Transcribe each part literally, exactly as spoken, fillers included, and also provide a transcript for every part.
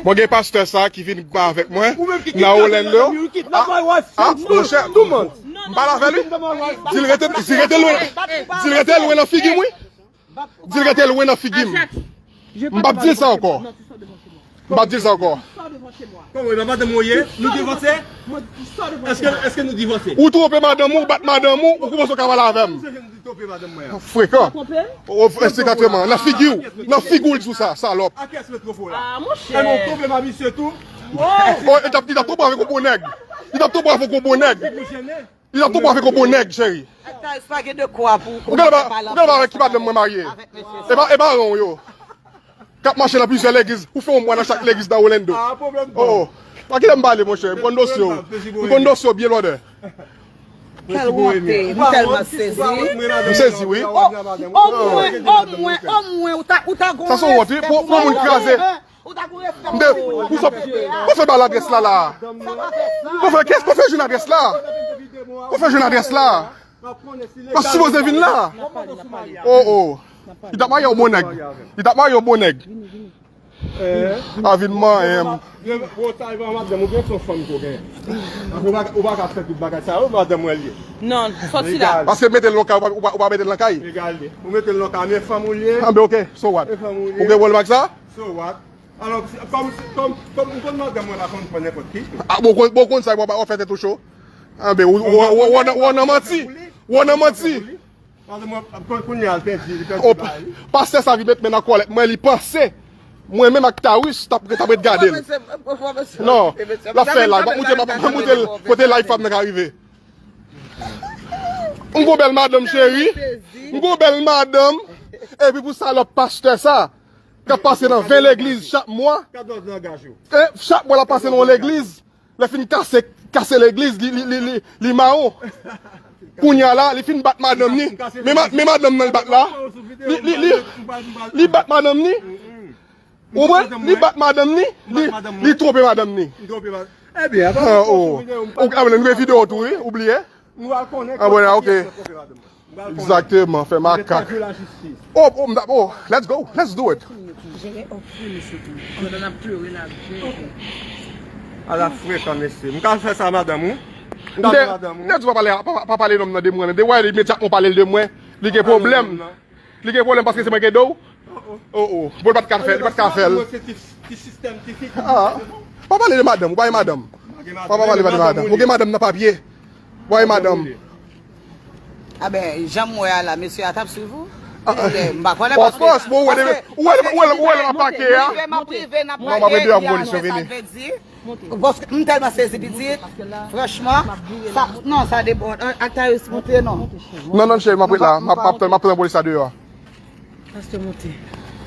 Mwen gen pastè sa ki vin ba avèk mwen nan Orlando. Ah, ah, monchè, m pale avè li. Di l rete, di l rete lwen, di l rete lwen nan figi m, wi. Di l rete lwen nan figi m. M p ap di l sa ankò. M p ap di l sa ankò. Kòman, e pa madanm ou ye? Nou divorce? Èske, èske nou divorce? Ou twonpe madanm ou, ou bat madanm ou, ou kòmanse ka pale avè m. Frekan. O, egzakteman. Nan figi w. Nan figi w l di w sa, salòp. A kiyès mwen twonpe w la? Ah, monchè. E mwen twonpe pa misye tou? O, li t ap, li t ap twonpe avèk yon bon nèg. Li t ap twonpe avèk yon bon nèg. Li t ap twonpe avèk yon bon nèg, cheri. Ou gade pa, ou gade pa avèk ki madanm mwen marye. E pa, e pa ron yo. K ap mache nan plizyè legliz. Ou fè yon mwa nan chak legliz nan Orlando. Oh, oh. Pa kite m pale, monchè. M konn dosye w. M konn dosye w byen lòdè. Kèl wonte, m tèlman sezi. M sezi, wi. O, omwen, omwen, omwen, ou ta, ou ta gon respè pou madanm mwen. Sa se wonte, wi. Pou, pou moun kraze. Ou ta gon respè pou madanm mwen. Ou fè ba l adrès la, la. Ou fè, kès, ou fè jwenn adrès la. Ou fè jwenn adrès la. Ou sipoze vin la. Oh, oh. Li t ap marye yon bon nèg. Li t ap marye yon bon nèg. Eh. A vin manyen m. Ou ta rive an madanm, ou gen son fanm ke w genyen. Ou pa, ou pa ka fè tout bagay sa yo, madanm mwen li ye. Non, sòti la. Paske mete l nan kay, ou pa, ou pa, ou pa mete l nan kay. Egal li. Ou mete l nan kay, men fanm ou li ye. Anben, ok, so what? E fanm ou li ye. Ou gen pwoblèm ak sa? So what? Alò, kòm, kòm, kòm ou konn madanm mwen pa konn pran nenpòt ki. Ah, bon, bon, konn sa, w ap fè tèt ou cho. Anben, ou, ou, ou, ou, ou nan manti. Ou nan manti. Madanm mwen, kounye a, l pèdi, li pèdi bagay. Pastè sa vin met men nan kòlèt mwen, li panse mwen menm ak Tawis t ap, t ap ret gade l. Non, l ap fè live, m ap moute, m ap moute l kote live pa m nan ka rive. M gon bèl madanm, cheri. M gon bèl madanm. Epi pou salòp pastè sa, k ap pase nan ven legliz chak mwa. E chak mwa l ap pase nan yon legliz. Lè fin kase, kase legliz, li, li, li, li, li mawon. Kounye a la, li fin bat madanm ni. Men ma-, men madanm nan li bat la. Li, li, li, li bat madanm ni. Ou konprann? Li bat madanm ni. Li, li twonpe madanm ni. Ebyen, oh. Ou, ah, nou gen videyo tou, wi, ou bliye? Ah, bon, ok. Egzakteman, fè makak. Oh, oh, m ta-, oh, let's go, let's do it. Ala frekan, mesye. M ka fè sa, madanm ou? M ka fè madanm ou? M te di w pa pale, pa, pa pale nonm nan de mwen, men de w imedyatman w pale l de mwen, li gen pwoblèm. Li gen pwoblèm paske se mwen ki ede w? Oh, oh. Bon, li pa t ka fè, li pa t ka fè l. Ah, pa pale de madanm, ou pa gen madanm. Pa, pa pale de madanm. Ou gen madanm nan papye. Ou pa gen madanm. A ben, jan m wè a la, mesye a t ap swiv ou? M pa konnen paske, bon, ou wè, ou wè, ou wè, ou wè lè m ap pake a. M ap rive, m ap pake, m ap pake, sa vle di. Paske m tèlman sezi pitit, franchman, sa, non, sa depan, ak Tayous monte, non. Non, non, cheri, m ap ret la, m ap, m ap tann, m ap tann polis la deyò a. Pastè, monte,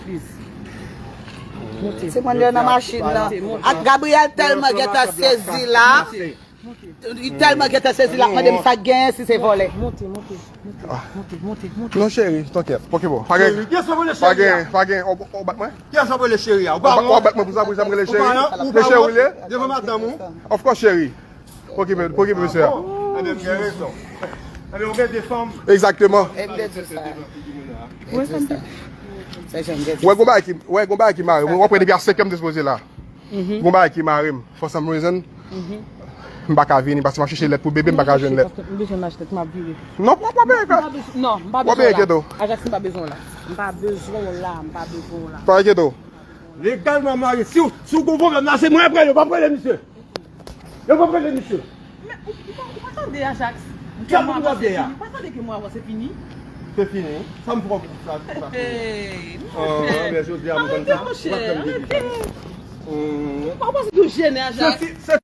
please. Monte. Se mwen nan machin nan. Ak Gabriel tèlman gentan sezi la. Li tèlman gentan sezi, l ap mande m sa k genyen, si se vòlè. Monte, monte, monte, monte, monte, monte. Non, cheri, tankèt. Ok, bon. Pa gen, pa gen, pa gen, ou, ou bat mwen? Kiyès ap rele cheri a? Ou pa wont? Ou bat mwen pou sa, pou sa m rele cheri? Se cheri ou ye? Devan madanm ou? Of course, cheri. Pokipe, pokipe mesye a. Ebyen, m gen rezon. Ebyen, ou gen de fanm. Egzakteman. E m te di sa. Ou wè gon bagay ki, ou wè gon bagay ki mare. Mwen, w ap wè depi a senk an m dispoze la. Gon bagay ki mare m. For some reason, m pa ka vini paske m ap chèche lèt pou bebe, m pa ka jwenn lèt. M bezwen mache lèt, m ap vire. Non, w ap, w ap peye. Non, m pa bezwen w la. Ajax, m pa bezwen w la. M pa bezwen w la, m pa bezwen w la. Pa enkyete w. Legalman marye. Si w, si w gon pwoblèm la, se mwen ap rele, w p ap rele misye. Yo p ap rele misye. Men ou, ou pa, ou pa tande Ajax? Kè mwen avanse fini. Ou pa tande ke mwen avanse fini? Se fini. Sa m pran pou sa, sa fini. Hey, monchè. Ah, men jodi a m konn sa. Monchè, arete. Ou pa panse ke w jennen, Ajax? Se,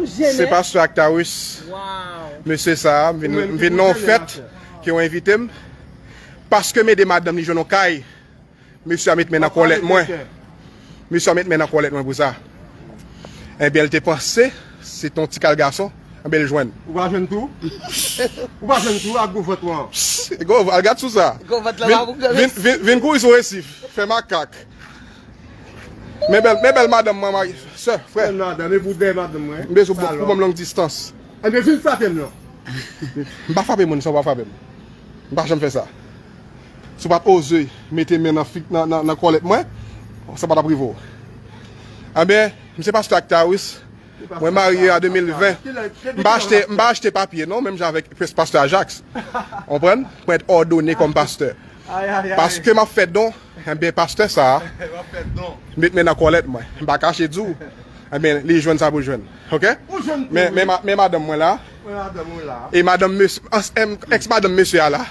se, se pastè Actaris. Wow. Mesye sa, m vin, m vin nan yon fèt ke yo envite m. Paske m ede madanm li jwenn yon kay. Mesye a met men nan kòlèt mwen. Mesye a met men nan kòlèt mwen pou sa. Enben, l te panse se t on ti kal gason. Enben, l jwenn. Ou pa jwenn tou? Ou pa jwenn tou ak gwo vant ou an? Gwo, al gad sou sa. Gwo vant lan pa pou gwo. Vin, vin, vin, vin kouri sou resif. Fè makak. Men bèl, men bèl madanm mwen, sè, frè. Bèl madanm, e pou dèyè madanm mwen. M bezwen pou, pou ban m long distans. Enben, vin frape m non. M pa frape moun, sa w pa frape m. M pa janm fè sa. Si w pa t oze mete men nan, fi- nan, nan, nan kòlèt mwen, sa pa t ap rive w. Anben, m se pastè Actaris. Mwen marye an de mil ven. M pa achte, m pa achte papye non, menm jan avèk pastè Ajax. Konprann? Mwen t òdone kòm pastè. Paske m ap fè don, enben pastè sa a met men nan kòlèt mwen. M pa kache di w. Enben li jwenn sa pou l jwenn. Oke? Men, men, ma- men madanm mwen la. E madanm mesye, ans- em, èks madanm mesye a la.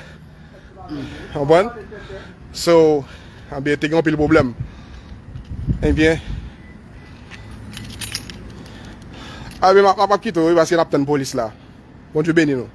Konprann? So, anben, te gen anpil pwoblèm. Ebyen, anben, m ap, m ap kite w, wi, paske n ap tann polis la. Bondye beni nou.